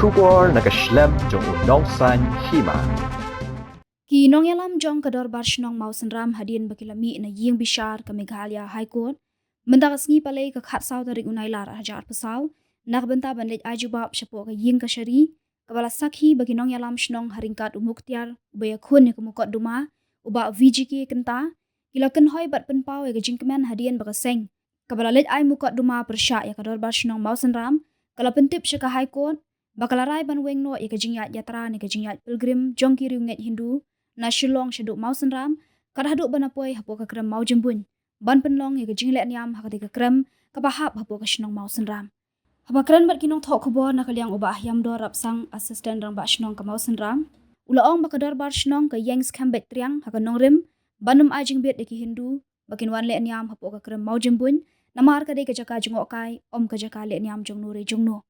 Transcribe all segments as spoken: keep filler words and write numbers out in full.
Khubor na ka shlem jong u Nongsaiñ Hima. Ki nongïalam jong ka Dorbar Shnong Mawsynram hadien ba ki la mih na ïing bishar ka Meghalaya High Court mynta ka sngi Palei ka khatsaw tarik u Nailar arhajar arphew saw na ka bynta ban leit ai jubab shapoh ka ïing kashari kaba la sakhi ba ki nongïalam shnong ha ryngkat u Muktiar uba ïakhun ïa ka mukotduma u Bah V G K Kynta ki la kynhoi bad pynpaw ïa ka jingkmen hadien ba ka seng kaba la leit ai mukotduma pyrshah ïa ka Dorbar Shnong Mawsynram ka la pyntip sha ka High Court ba ka la rai ban weng noh ïa ka jingïaid ïatra ne ka jingïaid pilgrim jong ki riewngeit Hindu na Shillong shaduh Mawsynram kat haduh ban poi hapoh ka krem Mawjymbuin ban pynlong ïa ka jingleh niam ha katei ka krem kaba hap hapoh ka shnong Mawsynram. Haba kren bad ki nongthoh khubor na ka liang u Bah Hiamdor Rapsang, Assistant Rangbah Shnong ka Mawsynram, u la ong ba ka Dorbar Shnong ka ïeng skhem beit triang ha ka nongrim ban ym ai jingbit ïa ki Hindu ba kin wan leh niam hapoh ka krem Mawjymbuin namar ka dei ka jaka jngohkai, ym ka jaka leh niam jongno re jongno.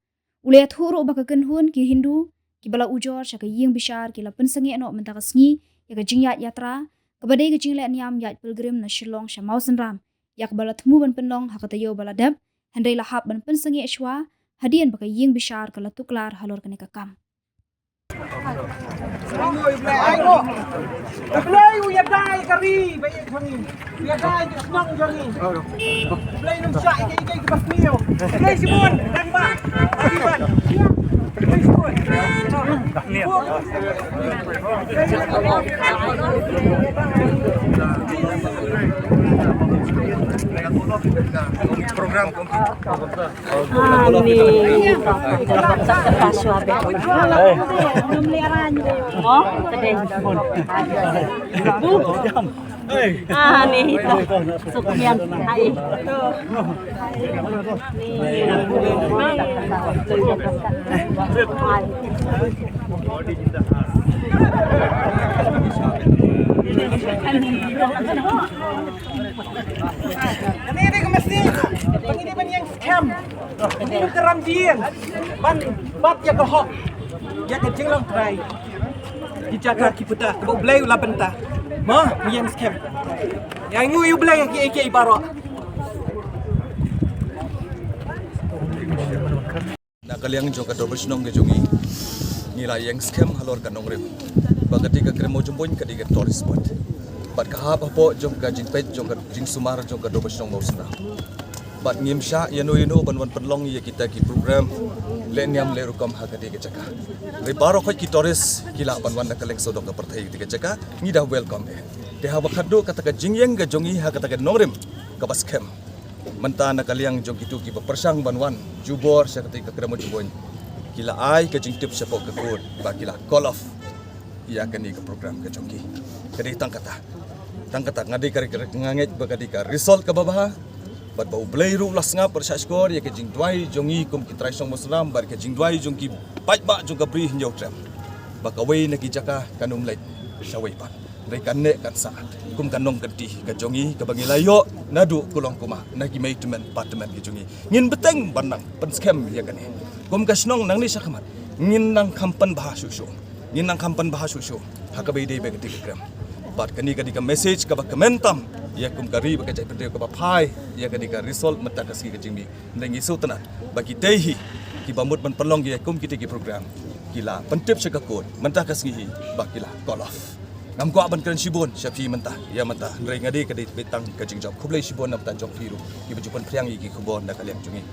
U la ïathuh ruh ba ka kynhun ki Hindu kiba la ujor sha ka ïing bishar ki la pynsangeh noh mynta ka sngi ïa ka jingïaid ïatra kaba dei ka jingleh niam ïaid pilgrim na Shillong sha Mawsynram, ïa kaba la thmu ban pynlong ha ka taïew ba la dep, hynrei la hap ban pynsangeh shuwa hadien ba ka ïing bishar ka la tuklar halor kane ka kam. U Blei u ïada ïa ka ri ba ïeit jong ngi. U ïada ïa ka shnong jong ngi. U Blei un shah ïa kaei kaei kaba sniew. U Blei shibun, dang ba. Happy birthday. U Blei shibun. Program. Ani, ani, sukmian, hai. Ani, ani, ani, ani, Skhem. Ngi ka ram dien ban bat ïa ka hok, ïa ka jinglong trai. Ki jaka ki puta kaba U Blei u la bynta. Ma, ngi ïeng skhem. Ïa ngi U Blei ki ki baroh. Na ka liang jong ka Dorbar Shnong ka jong ngi, ngi la ïeng skhem halor ka nongrim ba ka dei ka krem Mawjymbuin ka dei ka tourist spot. Bad ka hap hapoh jong ka jingpeit jong ka jingsumar jong ka Dorbar Shnong Mawsynram. Bad ngim shah ïano ïano ban wan pynlong ïa kita ki program leh niam leh rukom ha kata ka jaka. Hynrei baroh khoit ki tourist ki lah ban wan na ka liang sawdong ka pyrthei kata ka jaka, ngi da welcome eh. Te haba khatduh kata ka jingïeng ka jong ngi ha kata ka nongrim kaba skhem, mynta na ka liang jong kito kiba pyrshang ban wan jubor sha kata ka krem Mawjymbuin, ki la ai ka jingtip shapoh ka court ba ki la call off ïa kane ka program ka jong ki. Ka dei tang kata. Tang kata nga dei ka, ka, nga ngeit ba ka dei ka result kaba bha. Bad ba U Blei ruh u la sngap bad shah shkor ïa ka jingduwai jong ngi kum ki trai shnong Mawsynram bad ka jingduwai jong ki paidbah jong ka Bri Hynñiewtrep ba kawei na ki jaka kan ym leit shawei pat. Hynrei kan neh kan sah kum ka nongkynti ka jong ngi kaba ngi la ïoh naduh kulong kumah na ki mei tymmen pa tymmen ki jong ngi. Ngin bteng ban nang pynskhem ïa kane. Kum ka shnong nangne shakhmat ngin nang kham pynbha shuh shuh. Ngin nang kham pynbha shuh shuh ha kaba ïadei bad ka dei ka krem. Bad kane ka dei ka message kaba kmen tam ïa kum ka ri bad ka jaitbynriew kaba phai ïa kane ka result mynta ka sngi ka jingmih. Hynrei ngi sngewtynnat ba kitei hi kiba mut ban pynlong ïa kum kitei ki program ki la pyntip sha ka court mynta ka sngi hi ba ki la call off. Ngam kwah ban kren shibun sha phi mynta ïa mynta, hynrei nga dei ka dei beit tang ka jingjop. Khublei shibun na bynta jong phi ruh kiba ju pynphriang ïa ki khubor na ka liang jong ngi.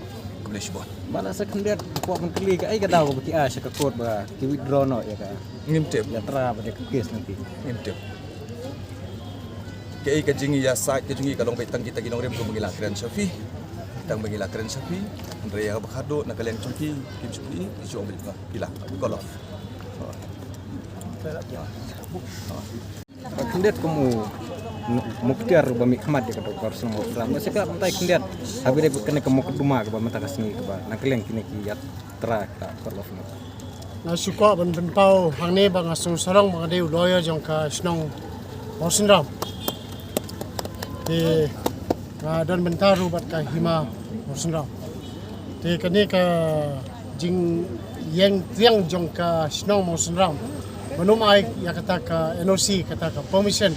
Khublei shibun. Ba la sa khyndiat, kwah ban kylli kaei ka daw kaba ki ai sha ka court ba ki withdraw noh ïa ka, ngim tip, ïa ka tra ba dei ka case na phi. Ngim tip. Kaei ka jingïasaid ka jong ngi ka long beit tang kita ki nongrim kumba ngi la kren sha phi. Tang ba ngi la kren sha phi. Hynrei ïa ba khatduh na ka liang jong ki kim shu phi, ki shu ong beit ba ki la call off. Ba khyndiat kum u Muktiar ba mih khmat ïa ka Dorbar Shnong Mawsynram. Ba shisha mynta khyndiat ha kaba ïadei bad kane ka mukotduma kaba mynta ka sngi kaba na ka liang kine ki ïaid tra ka call off noh. Nga shu kwah ban pynpaw hangne ba nga sngewsarong ba nga dei u lawyer jong ka shnong Mawsynram. Te nga don bynta ruh bad ka hima Mawsynram. Te kane ka jingïeng triang jong ka shnong Mawsynram ban ym ai ïa kata ka N O C, kata ka permission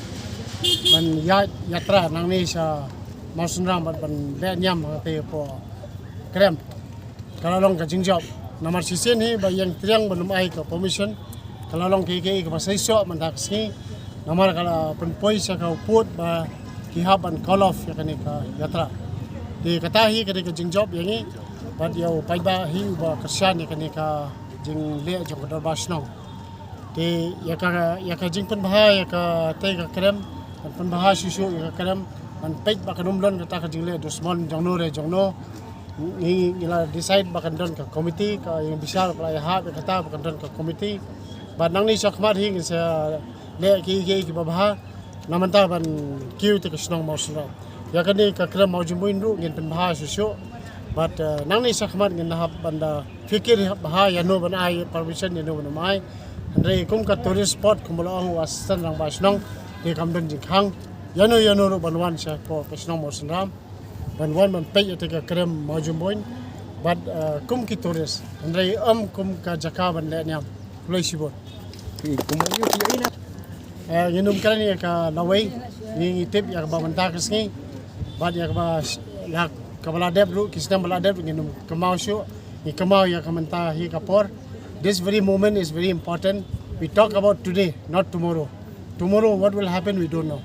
ban ïaid ïatra nangne sha Mawsynram bad ban leh niam ha kata ka krem. Ka la long ka jingjop. Namar shisien hi ba ïeng triang ban ym ai ka permission ka la long kaei kaei kaba seisoh mynta ka sngi. Namar ka la pynpoi sha ka pud ba ki hap ban call off ïa kane ka yatra. Te kata hi kane ka jingjop ïa ngi bad ïa u paidbah hi uba kyrshan ïa kane ka jingleh jong ka dorbar shnong. Te ïa ka ïa ka jingpynbha ïa ka tei ka krem, ban pynbha shuh shuh ïa ka krem, ban peit ba kan ym don kata ka jingleh dusmon jong no re jong no. Ngi ngi la decide ba kan don ka committee, ka ïing bishar ka la ïahap ïa kata ba kan don ka committee. Bad nangne shakhmat hi ngin sa leh ki ki kiba bha. Na mynta ban kiew te ka shnong Mawsynram. Ïa kane ka krem Mawjymbuin ruh ngin pynbha shuh shuh. Bad nangne shakhmat ngin hap ban da fikir bha ïa no ban ai permission ïa no ban ai. Hynrei kum ka tourist spot kumba la ong u assistant rangbah shnong, te kam don jingkhang ïa no ïa no ruh ban wan sha ka shnong Mawsynram ban wan ban peit ïa te ka krem Mawjymbuin bad kum ki tourist. Hynrei ym kum ka jaka ban leh niam. Khublei shibun. Ngi kum ngi ïa ina. Ngi nym kren ïa ka lawei, ngi ngi tip ïa kaba mynta ka sngi bad ïa kaba la kaba la dep ruh, ki snem ba la dep ngi nym kynmaw shuh, ngi kynmaw ïa ka mynta hi ka por. This very moment is very important. We talk about today, not tomorrow. Tomorrow what will happen we don't know.